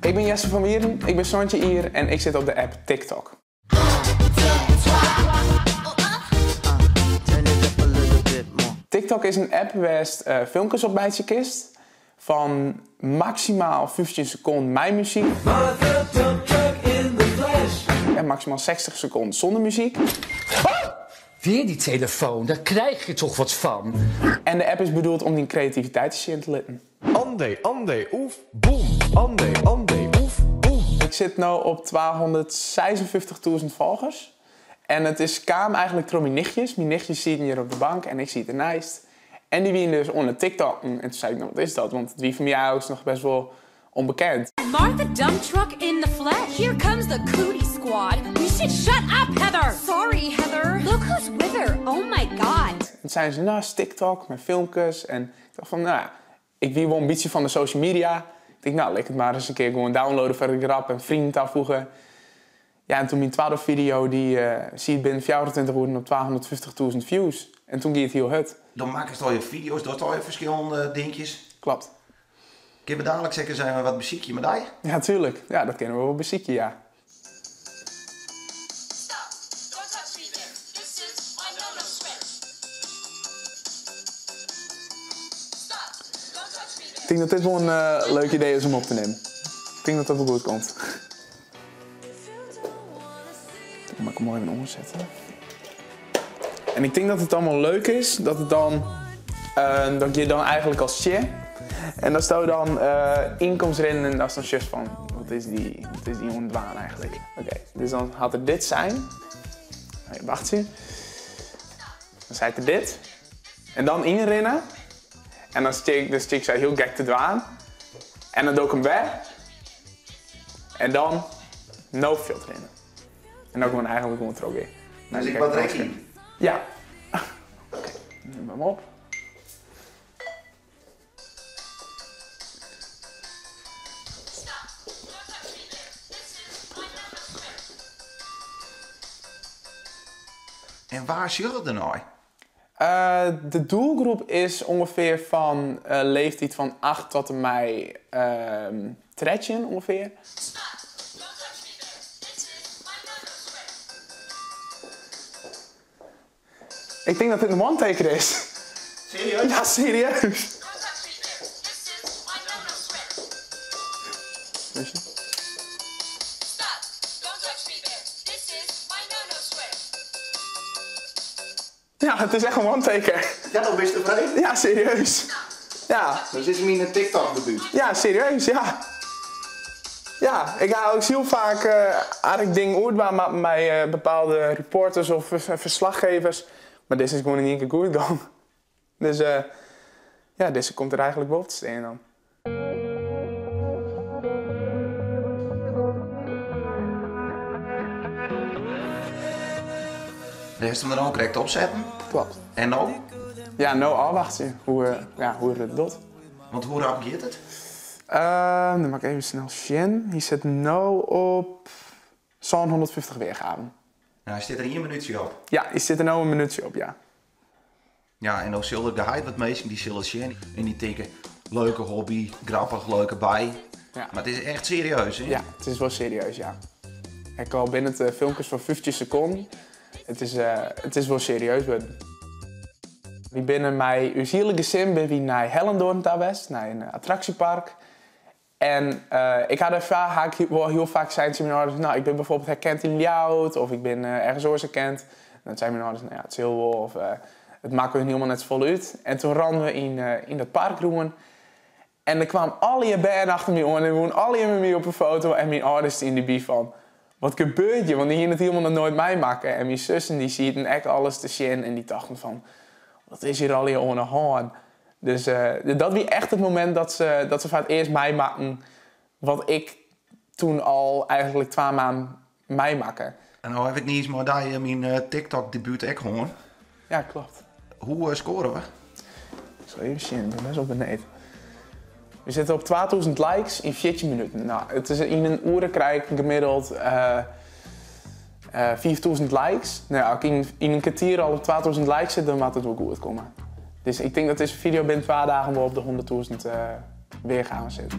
Ik bin Jesse van Wieren, ik bin 17 jier en ik sit op de app TikTok. TikTok is in app wêr'tst filmkes op meitsje kinst fan maksimaal 15 sekonden mei muzyk en maksimaal 60 sekonden sûnder muzyk. Weer die telefoon, daar krijg je toch wat fan. En de app is bedoeld om dyn kreativiteit te sjen te litten. Andé, andé, oef, boem. Andé, andé, oef, boem. Ik sit no op 256.000 folgers. En it is kaam eigentlik troch myn nichtjes. Myn nichtjes sieten hjir op de bank en ik siet derneist. En dy wiene dus oan it TikTokken. En toen sei ik, no wat is dat? Want it wie foar my eigentlik noch best wol ûnbekend. Martha Dump Truck in the flesh. Here comes the cootie squad. We should shut up, Heather! Sorry, Heather. Look who's with her. Oh my god. En toen seinen se, no, is TikTok mei filmkes. En ik tocht fan, no ja, ik wie wol in bytsje fan de social media. Ik tink, no, lit ik it mar ris in kear gewoan downloade foar de grap en friennen tafoege. Ja, en toen myn twadde video, dy siet binnen 24 oeren op 250.000 views. En toen gie it hiel hurd. Dan makkest al je video's, dochst al je ferskillende dinkjes. Klopt. Kinne we daliks ek ris even wat besykje mei dy? Ja, tuerlik. Ja, dat kinne we wol besykje, ja. Ik tink dat dit wol in leuk idee is om op te nimmen. Ik tink dat dat wol goed komt. Dan moat ik 'm moai even oansette. En ik tink dat it dan wol leuk is dat it dan, dat je dan eigentlik al sjen. En datsto dan yn komst rinnen en datst dan sjochst fan wat is dy, wat is dy oan it dwaan eigentlik. Oké, dus dan hat er dit sein. Wachtsje. Dan seit er dit. En dan ynrinne. En dan stean ik, dan stean ik sa hiel gek te dwaan. En dan doch ik him wer. En dan no fuortrinne. En dan gewoan eigentlik gewoan trochgean. Dus ik moat der ek yn? Ja. Oké, nim him op. En wa sjogge der nei? De doelgroep is ûngefear fan leeftiid fan 8 tot en mei 13 ûngefear. Ik tink dat dit in one-taker is. Serieus? Ja, serieus. Ja, it is echt in one-taker. Ja, dan bist tefreden? Ja, serieus. Ja. Dus is myn TikTok-debút? Ja, serieus, ja. Ja, ik ha ek hiel faak aardich dingen oerdwaan moatten mei bepaalde reporters of ferslachgevers, mar dizze is gewoan yn ien kear goed gong. Dus ja, dizze komt der eigentlik wol op te stean dan. Dêr hast him der no krekt op setten. Klopt. En no? Ja, no ôfwachtsje hoe, ja, hoe er it docht. Want hoe rap giet it? Dan moat ik even snel sjen. Hy sit no op 750 weargaven. Nou, hy stiet der ien minútsje op. Ja, hy stiet der no in minútsje op, ja. Ja, en no sil der geheid wat minsken dy sille sjen en dy tinke, leuke hobby, grappich, leuke by. Ja. Mar it is echt serieus, hè? Ja, it is wol serieus, ja. Ek al binne it filmkes fan 15 sekonden, it is wol serieus wurden. Wy binne mei ús hiele gesin binne wy nei Hellendoorn ta west, nei in attraksjepark. En ik ha dêrfoar ha ik wol hiel faak sein tsjin myn âlders, no, ik bin bijvoorbeeld herkend yn Ljouwert of ik bin ergens oars herkend. En dan seinen myn âlders, no ja, it sil wol of it makke hun hielendal net safolle út. En toen rûnen we yn dat park rûn en der kwamen allegear bern achter my oan en woenen allegear mei my op 'e foto en myn âlders stienen derby fan, wat gebeurt hjir? Want dy hienen it hielendal noch noait meimakke en myn sussen dy sieten ek alles te sjen en dy tochten fan, wat is hjir allegear oan 'e hân? Dus dat wie echt it momint dat se, dat se foar it earst meimakken wat ik toen al eigentlik twa maand meimakke. En no haw ik niis mei dy myn TikTok-debút ek hân. Ja, klopt. Hoe skoare we? Ik sil even sjen, ik bin best wel benijd. We sitte op 2000 likes yn 14 minuten. No, it is yn in oere krij ik gemiddeld 5000 likes. No ja, as ik yn in kertier al op 2000 likes sit, dan moat it wol goed komme. Dus ik tink dat dizze fideo binnen twa dagen wol op de 100.000 weargaven sit.